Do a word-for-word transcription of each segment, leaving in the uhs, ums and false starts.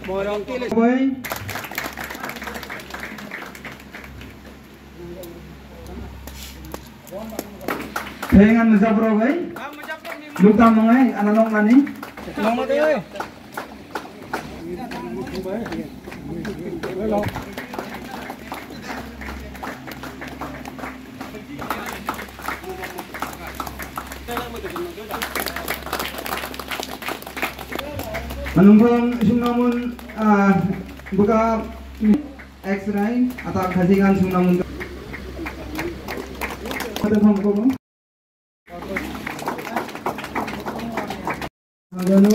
Bai. Thengan mujab rok bai. Lukta mangai ana nok nani. Manungkon sungnamun, ah, buka X-ray atau khajikan sungnamun. Ada thong ko. Agano.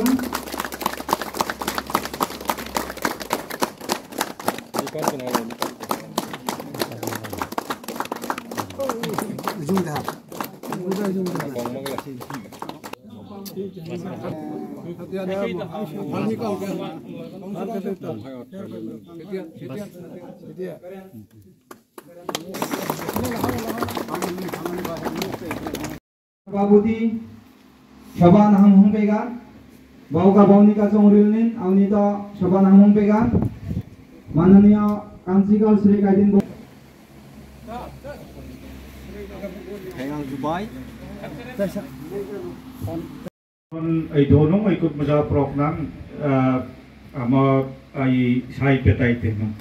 Sabhapati, soba naham hung pega, bauka bauni kachong rilnin, auni to soba naham hung pega, mananiya Kanchikal Sri Kaidin Bo-, Thank you, Dubai. Ei donung ei kut mujak prok nang, ah, ama ai sai petai te nang.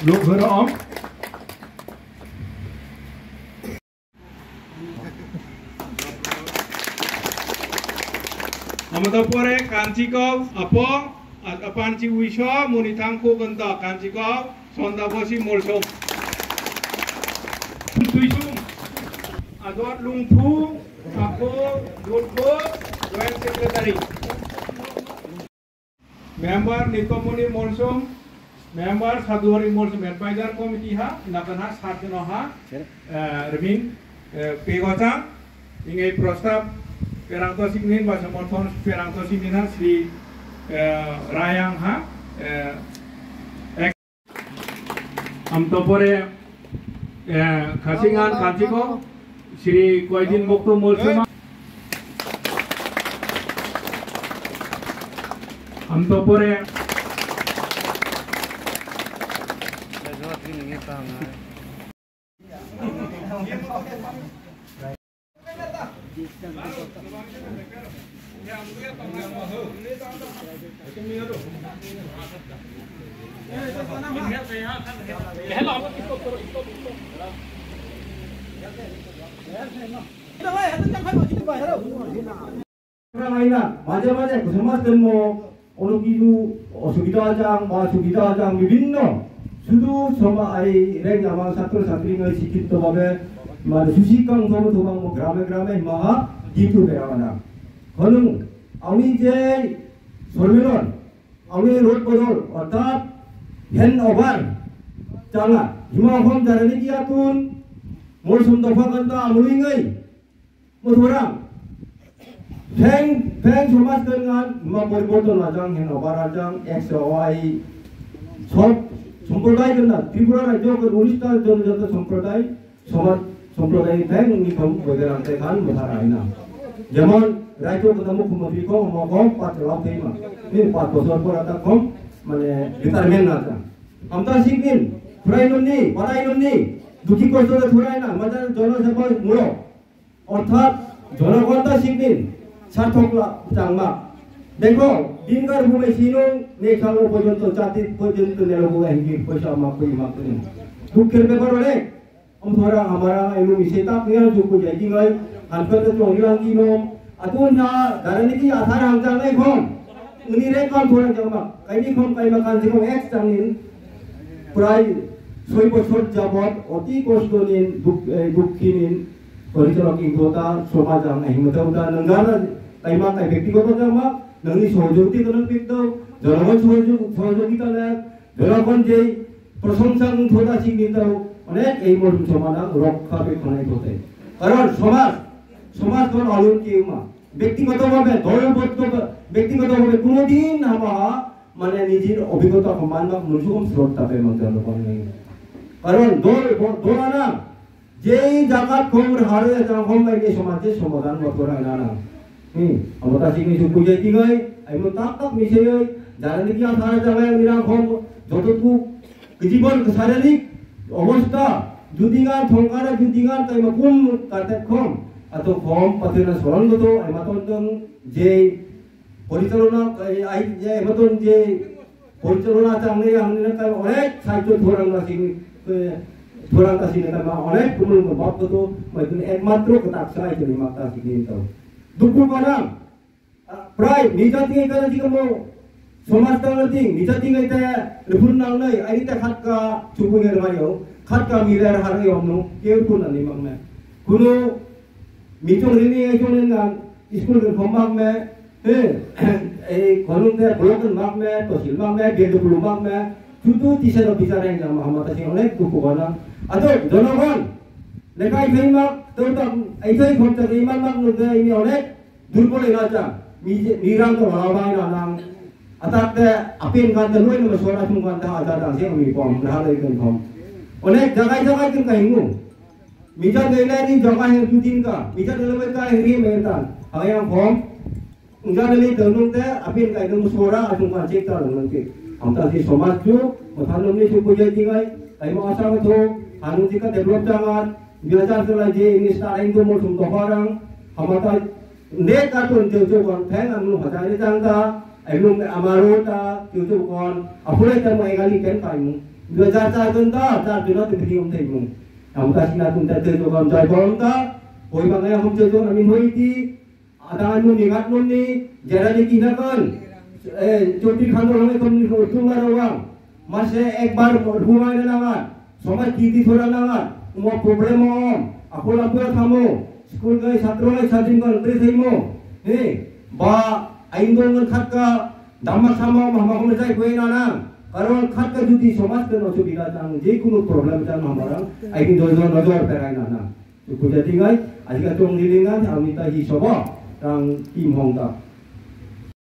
Luk horo om. Ama to pore Kanchikal apo. At apanchi wiso muni thang khuk anta kanchi kok sonda bosi molsom. Tuisum adot lungphu ako dulko joint secretary. Member Nitomoni Molsom, member Sadhuhari Molsom advisor committee ha, nakan ha, sat jano ha. Eh, Riming, eh, Pegwachang, ingei prostab perang to singnin ba somorthon perang to singnin ha Sri, eh, Rayang ha, eh, ek-, amto pore, eh, Khasingan Kanchiko, Sri Koidin Bokto Molsoma. Amto pore. Maina, maje maje somaj tenmo, ono kisu osubida ajang, ba subida ajang, bibinno, sudu soma ai reng amang satro satri ngai sikito babe, mane susi kang somo tubang mo grame grame maha gitu berana. Khonung, ami je sormilon, ami rot bodol, ortat hand over, changa, hima hom jarani kiatun, mol sum dofa kanta amuli ngai, Muthurang, pheng, pheng somaj kwngan ma poriborton ajang, hen obar ajang, ekso ai sob somproday kwngan, Tripura rajyo ke unis ta jonjati somproday, somaj somproday pheng ni kom boigar ang tekhan muthar aina. Jemon, rajyo kota mukhyamantri kom, mo kom, pat lok thei ma. Ni pat bosor por ata kom, mane, retirement na ta. Amta siknin, phurai nonni, parai nonni, dukhi kosto de phurai na, mata jono seba mulo. Orthat, jonogon ta siknin, sarthok la, changma. Dekho, dinkar bhumai sinung, neksalo porjonto, chati porjonto, nelo bhumai hingir, poisa ma koi ma koi. Dukher bepar onek, omthora amara, elu mise tak niya, jukku jai dingai, hanpete chong ilang kinom, atun na, darani ki athar hangchang nai khom. Uni re kon thora jangma, kaini khom kaima kan jikong ek changin, prai, soi bosor jabot, oti kosto nin, duk-, eh, dukhi nin, Porichalo ki kota somaj ang ahimata uta nanggar taima tai bektigoto jama nangni sohojogiti kono pekto, jonogon sohojog-, sohojogita le, jonogon jei prosongsa wngthota sikni tau onek ei morum somaj ang rokha pe khonai kote. Karon somaj, somaj kon alun ki uma. Bektigoto bhabe, dolboddo bha-, bektigoto bhabe kono din ama mane nijir obhigota ko manma munsukom srotta pe mangte ano kon nei. Karon dol bo-, dol ana Jei jagat khobor haro ya jang hom bai ni somaj je somadan bo khorang nana. Hmm, amo ta sini su pujai tingai, ai mo tak tak misai, jara ni kia thara jaga yang nirang khom, joto tu kejibon kesarelik obostha, judingan thongkara judingan tai ma kum katet khom, ato khom patina soron goto, ai ma ton tong je porichalona, ai, ai, je ai ma ton je porichalona changnai ang nirang kai onek saijo thorang ta sini, eh, thorang ta sini kai ma onek kumul mo bab goto, mai tun ekmatro ketak sai jeni mak ta sini to. Dukhu kanang, ah, prai nijati ngai kana jikamo somaj tang ting nijati ngai te rifun nang nai ai te khatka chupu ngai rmayo khatka miler har ngai omno keu pun ani mang me. Kuno michong rini ngai chong nang school ke khom mang me, he, ei kolung te block mang me, tosil mang me, bendo pulu mang me, chutu tisa no bichar ngai jama hamata sing onek dukhu kanang. Ato jonogon lekai thai mak, tau tak ai thai khom tak iman mak nung te ini onek Durbol ina cha, mi, mirang to rao bai na nang. Atak te apin kan te loi no sora thung kan ta aja dang se mi pom na loi kan thom. Onek jagai jagai kan kai mu. Mija de le ni jagai he tu din ka, mija de le ka he ri me tan. Ayang khom. Unja de ni dang nung te apin kai nung sora athung kan chek ta nung te. Am ta si somaj chu, mo than nung ni chu ko jai tingai, kai mo asa ko tho, anu ji ka develop jangan, biasa selai je ini start ain to mo sum to harang, hamata Nde ka ton teu teu kon theng ang nung hajai ni jang ta, ai nung amaro ta teu teu kon, a phulai ta mai gali ken kai mu. Dua jar jar ton ta, jar ton ta teu teu thai mu. Am ta sina ton ta teu teu kon jai bom ta, hoi bang ai hom teu teu na min hoi ti, ada anu ni ngat nun ni, jera ni kina kon. Eh, choti khan ro ngai kon ni ho tu ma ro wang. Mase ekbar humai na nangan, somai titi thora nangan, mo problem om, ako lampura thamo, school gai satro gai sadin gal tre thaimo, he, ba, aindo ngan khatka, dhamma sama om, hama hama jai koi na nang, karon khatka judi somaj ke no subida chang, je kunu problem chang hamarang, aikin joi joi nojor perai na nang. Kuja tingai, ajika tong dilingan, amita hi sobo, tang tim hong ta.